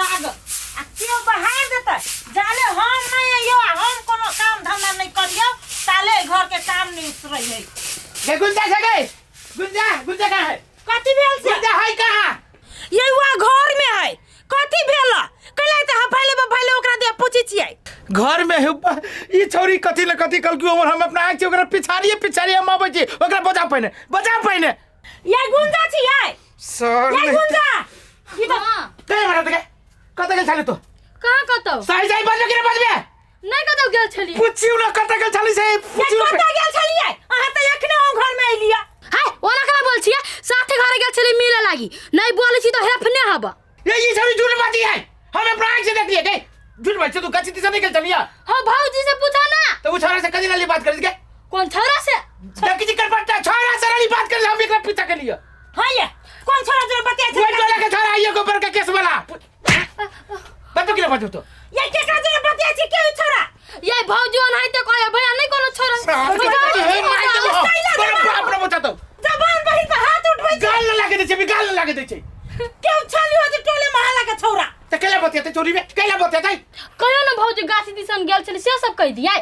लागल आ केओ बहार देतै जाले हम नहीं अइयो आ हम कोनो काम धंधा नहीं करियो ताले घर के काम नहीं उतरै है। गे गुंजा से गए, गुंजा, गुंजा कहाँ है? कथी भेल से? गुंजा है कहाँ? ये हुआ घर में है। कथी भेल? कैला त हम फैले फैले ओकरा दे पूछै छियै। घर में है ई छौरी कथी न कथी कल क्यों हम अपना आँख से ओकरा पिछाड़िए पिछाड़िए हम अबै छी, ओकरा बजा पहिने, बजा पहिने। ये गुंजा छियै। सर ये गुंजा ई त हाँ। कहाँ मारा के कतऽ गेल छली तू? कहाँ कतौ? सही सही बजबे कि नहि बजबे? नहीं कतौ गेल छली। पुछियौ न कतऽ गेल छली से। ये पुछियौ। कतऽ गेल छलियै अहाँ? तऽ एखने हम घर में अइलियै। हाय, ओना केना बोल छियै? साथे घरे गेल छली मिले लागी। नहीं बोलै छी तऽ हेफने हब। ये ई छौरी झूठ बाजी है, हम अपना आँख से देखलिए। गई झूठ बाजी तू, कच्ची दिशा नहीं गेल छलियै। हाँ, भौजी से पूछा ना। तऽ उ छौरा से कथी लाली बात करै के? कौन छौरा से? देखी छी करपट्टा छौरा से लाली बात कर, हम एकरा पीछा के लिए। हाँ, ये कौन छोरा जो बतिया वही छै? टोला के छौरा, आइयो गोबर के केस वाला। बतू कि बतू तो। ये केकरा जो बतिया छै? के छोरा ये भौजी ओनाहिते कहे भैया, नहीं कोनो छोरा। हे मार देबो, तोरा बाप रे बचा तो। जबान बहिन पर हाथ उठबै छै। गाल न लागे दै छै, गाल न लागे दै छै। के छली हो जे टोले महला के छौरा? तऽ कैला बतियातै चोरी में, कैला बतियातै? कहियो ना भौजी, गाछी दिसन गेल छली से सब कहि दियै।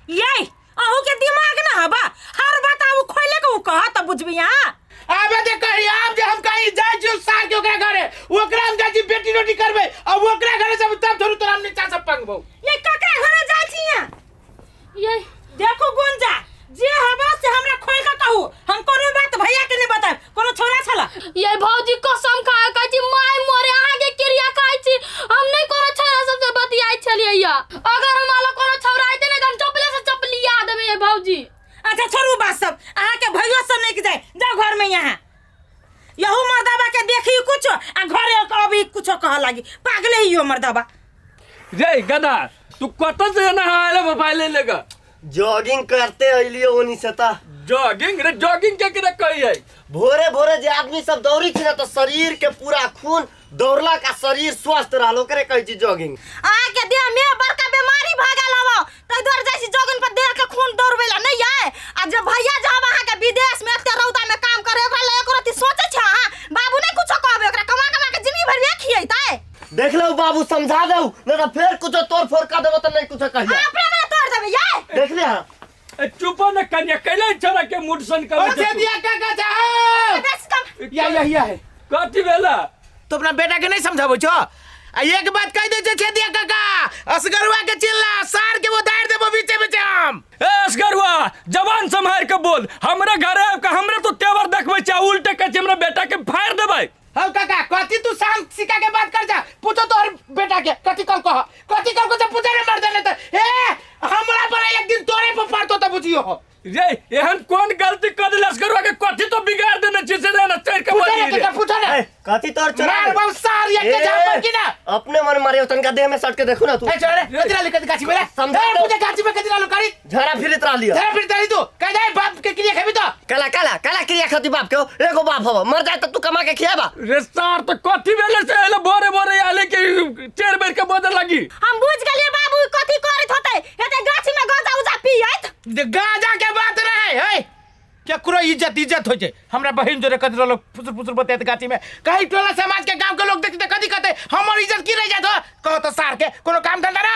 ये अहू के दिमाग न हबा, हर बात आबू खोले के उ कह त बुझबी अहाँ। आबे दे कही, आब जे हम कहीं जाइ छियौ सार के ओकरा घरे, ओकरा हम जाइ छी बेटी रोटी करबै आ ओकरा घरे सब तब थोड़ू तोरा हम नीचा से पंगबौ। ये ककरा घरे जाइ छी अहाँ? ये देखू गुंजा, जे हबा से हमरा खोल के कहू, हम कोनो बात भैया के नहीं बताएब। कोनो छोरा छला? ये भौजी, कसम खा कहै छी, माय मोरे अहाँ के क्रिया खाइ छी, हम नहीं कोनो छोरा सब से बतियाइ छलियै या। अगर हमरा लग कोनो छोरा अइतै ने तऽ हम चपले से चपलिया देबै ये भौजी। अच्छा छोड़ू बात सब, अहाँ के भैयो से नहीं जाए, जाओ घर में। यहाँ यहू मर्दाबा के देखी कुछ आ घरे अभी कुछ कह लागी, पागले ही हो मर्दाबा। रे गधा, तू कत से एना आयल मोबाइल लेके? जॉगिंग करते अइलियो ओनी से ता। जॉगिंग रे? जॉगिंग के केकरा कही है? भोरे भोरे जे आदमी सब दौड़ी छै ने तऽ शरीर के पूरा खून दौड़लक आ शरीर स्वस्थ रहल, ओकरे कहै छी जॉगिंग। अहाँ के देह में बड़का बीमारी भऽ गेल हवो, ताहि दुआरे जाइ छी जॉगिंग पर देह के खून दौड़बै ला नहीं आय। आ जे भैया जब अहाँ के विदेश में एते रौदा में काम करे, ओकरा ले एको रत्ती सोचै छै अहाँ? बाबू नहीं कुछो कहबै ओकरा, कमा कमा के जिंदगी भरि नहीं खियेतै। देख लो बाबू, समझा दऊ, नहीं तो फेर कुछो तोड़ फोड़ कर देबो तऽ नहीं कुछो कहिया। अपने में तोड़ देबै ये। देख ले। हाँ। ए, चुप न कन्या, कैले छोरा के मूड सन कर? ओ छेदिया काका जाओ। बेसी कम या या या है। कथी भेला? तो अपना बेटा के नहीं समझाबै छो आ एक बात कह दे छै छेदिया काका, असगरुआ के चिल्ला सार के वो दार देबो बीचे बीचे हम। ए असगरुआ, जवान सम्हार के बोल। हमरे घरे आबि के हमरे तो तेवर देखबै छै, उल्टे कहै छै हमरा बेटा के फाड़ देबै। हौ काका, कथी तू शांत सिखा के बात कर जा, पूछो तोहर बेटा के कथी कल कह, कथी कल को पूछे रे मर्द ने त हे हमरा पर एक दिन तोरे पर पड़तो त बुझियो हो। रे, एहन कोन गलती कर देले असगरुआ के? कथी तो बिगाड़ देने छी से ना चढ़ के पूछो बोली रे रे? काका, पूछो ना। ए, कथी तोर चोरा? मार बहु सार एक के झापड़ की ना। अपने मन मारे, तनका देह में सट के देखू ना तू। ए छोड़ रे, कथी लालू कथी गाछी में रे? समझा ए दो। पूछे गाछी में कथी लालू करी? झड़ा फिरत रहलियो। धरा फिर तारी तू कह जाए बाप के क्रिया खेबी तो। काला काला काला क्रिया खाती बाप के, एगो बाप हवा मर जाए तो तू कमा के खियाबा। रे सार, तो कथी भेले से एले भोरे भोरे आले के चेर बेर के बदल लगी? हम बुझ गेलियै बाबू, कथी करैत होतै, हेतै गाछी में गांजा उजा पियैत। गांजा के बात रहे है, केकरो इज्जत इज्जत होइ छै। हमरा बहिन जोरे कथी लोग फुसुर फुसुर बतियात गाछी में, कहीं टोला समाज के गांव के लोग देखते कथी कहते? हमर इज्जत की रह जात हो? कहो तो सार के कोनो काम धंधा ना।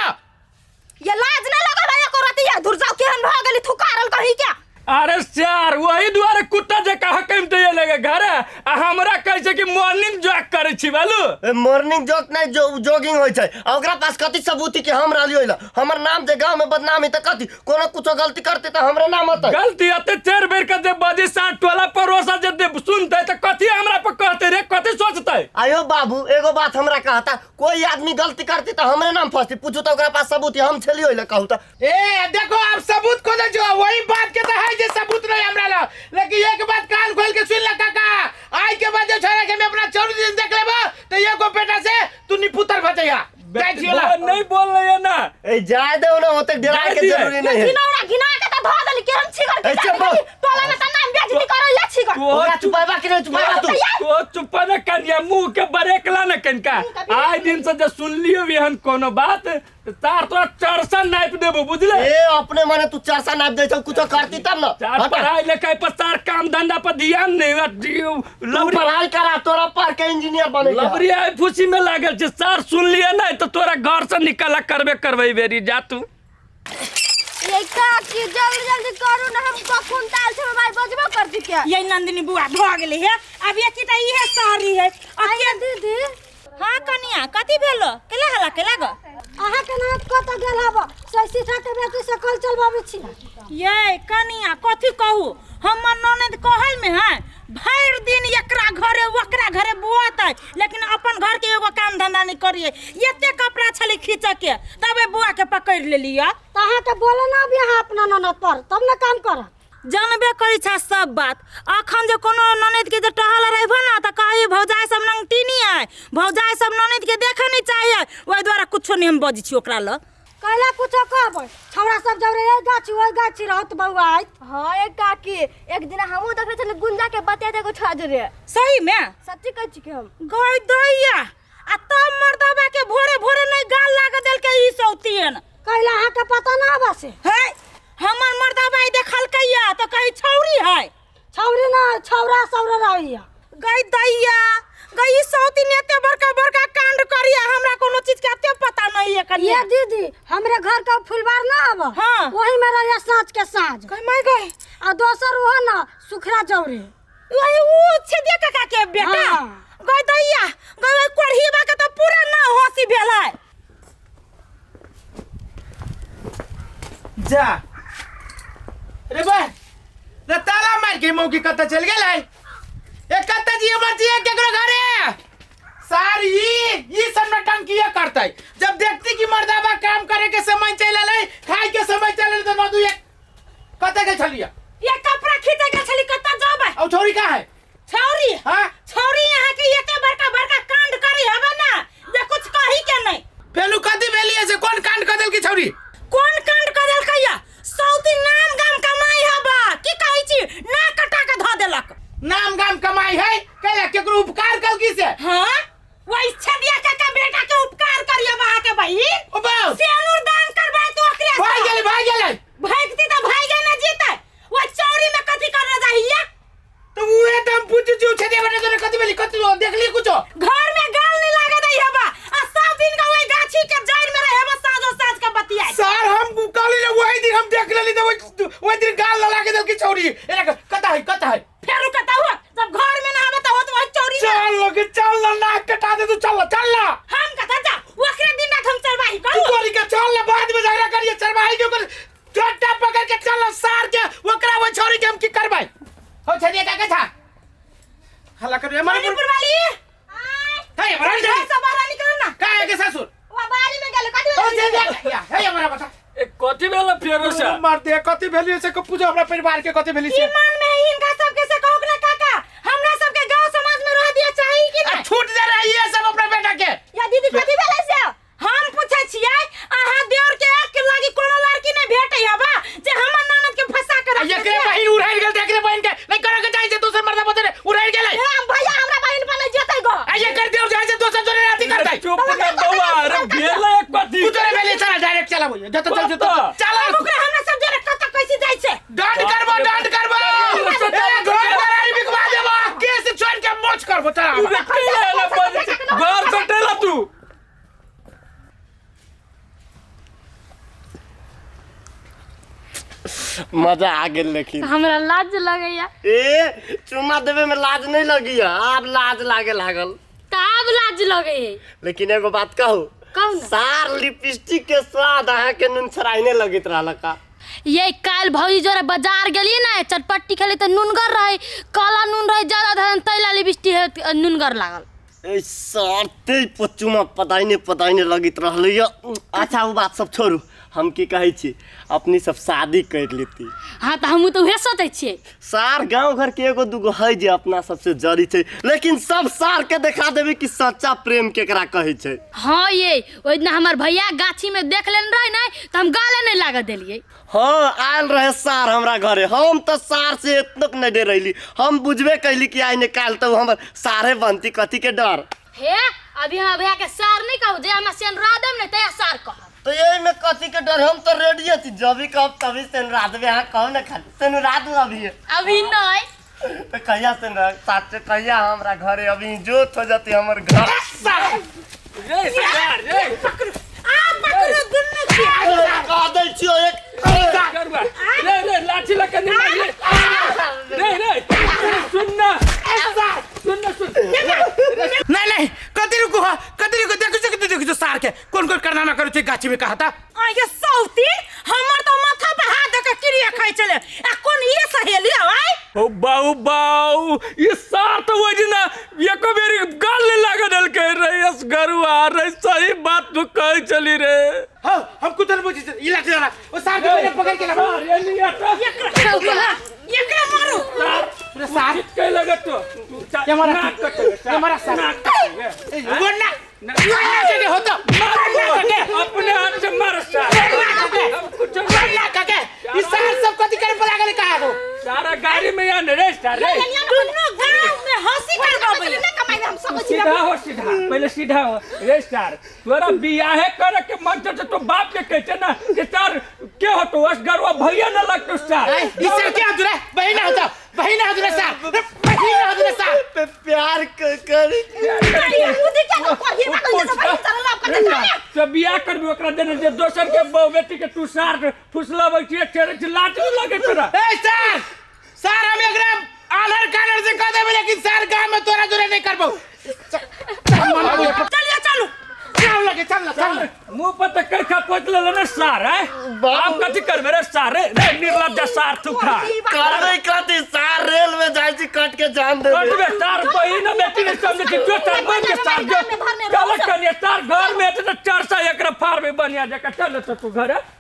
ये लाज न लगे भाई एको रति? ये धुर जाओ, केहन भ गेली थुकारल कहीं क्या। अरे सर, वही दुआरे कुत्ता जे कहा कम ते लगे घरे आ हमरा कहै छै कि मॉर्निंग जॉग करै छी बालू। ए, मॉर्निंग जॉग नहीं, जो जॉगिंग होइ छै। आ ओकरा पास कथी सबूत कि हम रहलियो ओइला? हमर नाम जे गांव में बदनाम है त कथी कोनो कुछो गलती करते त हमरे नाम होतै। गलती अते चेर बेर के जे बजी सात टोला पड़ोसा जे सुनते त कथी हमरा पर कहते रे, कथी सोचते? आयो बाबू, एगो बात हमरा कहता, कोई आदमी गलती करती त हमरे नाम फंसती। पूछू त ओकरा पास सबूत है, हम छलियो ओइला? कहू त। ए देखो, आप सबूत खोजे जो वही बात के तो है जे सबूत नहीं हमरा ला, लेकिन एक बात कान खोल के सुन ले काका, आई के बाद जो छोरा के मैं अपना चौदह दिन देख लेबो तो एगो बेटा से तू निपुतर भजैया जाइ छियो ला। नहीं बोल रहे ना। ए, जाय दे ना, ओते डराए के जाय दिए। जरूरी नहीं है। घिनौना घिना के त धो देली, केहन छिगर ए, चुप। टोला में त नाम बेइज्जती करैले छिगर। तो ओकरा चुपेबा कि नहीं चुपेबा तू तो चुप न कनिया मुंह के बरेकला न कनिका आइ दिन से जे सुनलियो एहन कोनो बात त तार तोरा चरसा नापि देबो बुझले ए अपने मने तू चरसा नाप दे छौ कुछो करती तब न चार हटा। पढ़ाई लिखाई पर तार काम धंधा पर ध्यान नहीं बा, तू लबरी पढ़ाई करा तोरा पढ़ के इंजीनियर बने के है। लबरी आई फुसी में लागल छै सर सुनलिए नहीं तो तोरा घर से निकला करबे करबै बेरी जा तू ये काकी जल्दी जल्दी करू ना हम कखन ताल से मोबाइल बजबो कर दी के ये नंदिनी बुआ भ गेलै हे अब ये की त इहे सारी है आइए दीदी हां कनिया कथी भेलो केला हला केला ग अहाँ के नाथ कत गेल हब से सीठा के बेटी से कल चलबाबै छी ये कनिया कथी कहू हमर ननद कहल में है भरि दिन एकरा घरे ओकरा घरे बुआत है लेकिन अपन घर के एगो काम धंधा नहीं करिए एते कपड़ा छलै खींच के तबे बुआ के पकड़ लेलिए तऽ अहाँके बोले ना अभी अहाँ अपना ननद पर तब ने काम करत जानबे करै छा सब बात अखन जे कोनो ननद के जे टहल रहबो ना तऽ कही भौजाई सब नंगटीनी है भौजाई सब ननद के देखऽ नहीं चाहिए ओहि दुआरे कुछो नहीं हम बजै छी ओकरा लग कैला कुछो कहबै छौड़ा सब जब रे गाछी ओहि गाछी रहत बौआ आइत हाँ एक काकी एक दिन हमहूँ देखले छली गुंजा के बतिया देखो छा रे सही में सच्ची कहै छी कि हम गई दैया आ तब मर्दबा के भोरे भोरे नहीं गाल लाग देलकै ई सौतियन कैला अहाँके पता ना आबा से है हमर मर्दबा ई देखलकै या तऽ कही छौरी है छौरी ना छौड़ा सौरा रहैया गई दैया गई ई सौतिन एते बड़का बड़का कांड करिया हमरा कोनो चीज के एते पता नहीं है कनिया ये दीदी हमरे घर का फुलबार ना आबा हाँ। वही में रहिया साँझ के साँझ गई माय गई आ दोसर ओहो ना सुखरा जौरे वही ऊ छेदिया काका के बेटा हाँ। गई दैया गई ओइ कोढ़ीबा के तऽ पूरा ना हंसी भेल है जा रे बा रे ताला मार के मौकी कत चल गेल है ए कत जी हमर जी केकरो घरे सार ई ई सब नटंकी करतै जब देखती कि मर्दाबा काम करे के समय चल अलै खाए के समय चल अलै तो नदू एक कत गेल छलिया ये कपड़ा खींचे गेल छली कत जबै औ छोरी का है छौरी हाँ? छौरी यहाँ के एते बड़का बड़का कांड करी हबे ना जे कुछ कही के नहीं फेलू कथी भेलिए से कोन कांड कर देलकी छौरी कोन कांड कर देलकै या सौती नाम गाम कमाई हबा की कहै छी ना कटा के धऽ देलक नाम गाम कमाई है कैला केकरो उपकार कलकी से हाँ वही छदिया काका बेटा के उपकार करिए अहाँ के बहिन ओ बाप सेनुर दान करबै तू ओकरे से। भाग गेलै भाग गेलै भागती तऽ भागे ना जीते वही चौरी में कथी कर जाहिया तो उहे त हम पूछै छी छेदे बने तोरे कथी भेली कथी देखली कुछो घर में गाल नहीं लागे दै हबा आ सब दिन का वही गाछी के जड़ में रहे हबा साँझो साँझ के बतियाई सर हम कहली रे वही दिन हम देख लेली त वही वही दिन गाल लगा के देलकी छौरी एना कता है कता है फेरू कता हुआ जब घर में ना हबा त होत वही चौरी में। चल लोग चल ना नाक कटा दे तू चल चल ना हम कता जा ओकरे दिन रात हम चरवाही तू करू तोरी के चल ना बाद में झगड़ा करिए चरवाही के ओकर चट्टा पकड़ के चल ना सार के ओकरा वो छौरी के हम की करबै हो छेदे का कथा हल्ला कर रे मारे मणिपुर वाली हे हमारा घर से बाहर निकल ना का है के ससुर वो बारी में गेल कथी हो भेलै? छेदे या हे हमारा बता ए कथी भेल फेरो से मार दे कथी भेली से को पूछो हमरा परिवार के कथी भेली की से मन में हिनका सबके से कहू ना काका हमरा सबके गांव समाज में रह दिया चाही कि आ नहीं छूट दे रही है सब अपना बेटा के या दीदी कथी भेलै से हम पूछै छियै अहाँ देवर के एक लागी कोनो लड़की नहीं भेटै हबा जे हमर ननद के फंसा के आ रख एकरे बहिन उड़ाइल गेल त एकरे बहिन के नहीं करे के चाही छै दोसर मर्दा बदले उड़ाइल गेलै हे हम भैया हमरा बहिन पर नहीं जेतै गो आ एकर देवर जाइ छै दोसर जोरे अथी करतै चुप ना बौआ अरे भेल कथी तू जोरे भेली चला डायरेक्ट चला भैया जत चल जत चला ओकरा हमरा सब जोरे कत कैसे जाइ छै डांट करबो डांट करबो ए घर दरारी बिकवा देबो केस छोड़ के मोच करबो चला तू कैला ना बजै छै? घर से टेला तू मजा आ गेल लेकिन हमरा लाज लगैया ए चुमा देवे में लाज नहीं लगी है आब लाज लागे लागल तऽ आब लाज लगै है लेकिन एगो बात कहू कहू ना। सार लिपस्टिक के स्वाद अहाँ के नुन छराइने लगैत रहल का ये काल्हि भौजी जोरे बाजार गेलियै ने चटपट्टी खेलियै तऽ नुनगर रहै काला नून रहै ज्यादा धन तैला लिपस्टिक है नुनगर लागल ए सर ते पचुमा पदाइने पदाइने लगैत रहलै अच्छा ओ बात सब छोड़ू हम की कहै छी, अपनी सब शादी कर लेती। हाँ तऽ हमहूँ तऽ उहे सोचै छियै। सार गांव घर के एगो दूगो है जे अपना सबसे जड़ी छै, लेकिन सब सार के देखा देबी कि सच्चा प्रेम केकरा कहै छै। हाँ ये ओहि दिना हमर भैया गाछी में देख लेने रहे ने तऽ हम गाले नहीं लागऽ देलियै। हाँ आयल रहे सार हमरा घरे, हम तो सार से एतनक नहीं डरैली, हम बुझबे कैली कि आइ ने काल्हि तो हमर सारे बनती, कथी के डर। हे अभी हमरा भैया के सार नहीं कहू, जे हमरा सेनरा देब ने तैया सार कहब। तो यही में कथी के डर, हम तो रेडी हती, जब भी कहब तभी सेनरा देबे। अहाँ कहू ने खाली सेनरा दू अभी। अभी नहीं। तो कहिया सेनरा साचे कहिया हमरा घरे अभी जोत हो जाती हमर घर। रे सार रे आ पकड़ो दुन्नू के। कह दै छियो एक गरुआ रे रे लाठी लग के नहीं मारिए रे रे सुन ना सुन ना सुन। नहीं नहीं कथी रुकू हा, कथी रुकू, देखू छी देखू छी सार के कोन कोन कारनामा करै छै गाछी में कहता। आइ सौती हमर तो माथा पर हाथ दे के क्रिया खाइ छले, आ कोन ये सहेली हवाई। ओ बाऊ बाऊ ये सार तो वो ना एको बेरी गाल ले लाग देलकै रे यस गरुआ रे, सही बात तू कह चली रे। हाँ हम कुछ नहीं बुझी ई लाठी वाला ओ सार के पहिले पकड़ के लाबो। सार ये नहीं आता एकरा मारू सार रे सार के लगत तो ये मारा नाक कटेगा, ये मारा सार। नाक कटेगा। ए, वो ना ना के होता ना के अपने हाथ से मार सार हम कुछ ना के ई सार सब कथी करे पर लागल कहा को सारा गाड़ी में या रे सार रे दुन्नू गांव में हंसी करबाबै ना कमाई हम सब सीधा हो सीधा पहले सीधा हो रे सार। तोरा बियाहे करे के मन छै तो बाप के कहै छै ना कि सार के हो तो असगरवा भैया ना लगतो सार। ई सार के हतुरे बहिना होता बहिना हतुरे सार बहिना हतुरे सार प्यार कर बुद्धि के तो कहिए ना कहिए सब बहिन चल लाभ करते जाने। तो बियाह करबी ओकरा देने जे दोसर के बहु बेटी के तू सार फुसलाबै छियै छेड़ै छियै लाज नहीं लगे तोरा। ए सार सार हम एकरा आधार कार्ड से कह देबे लेकिन सार गांव में तोरा जोरे नहीं करबो। चलिए चलू चल लगे चल ना चल मुंह पर तो कई खपोच ले ना सार है आप कथी करबे रे सार रे रे निर्लज्ज सार तू खा करबे कथी सार रेल में जाइ छी कट के जान देबे। कटबे सार बहिन बेटी ने समझे छी जो सार बन के सार जो चल कनिया सार घर में त 400 एकरा फार्म में बनिया जका चल तो तू घर।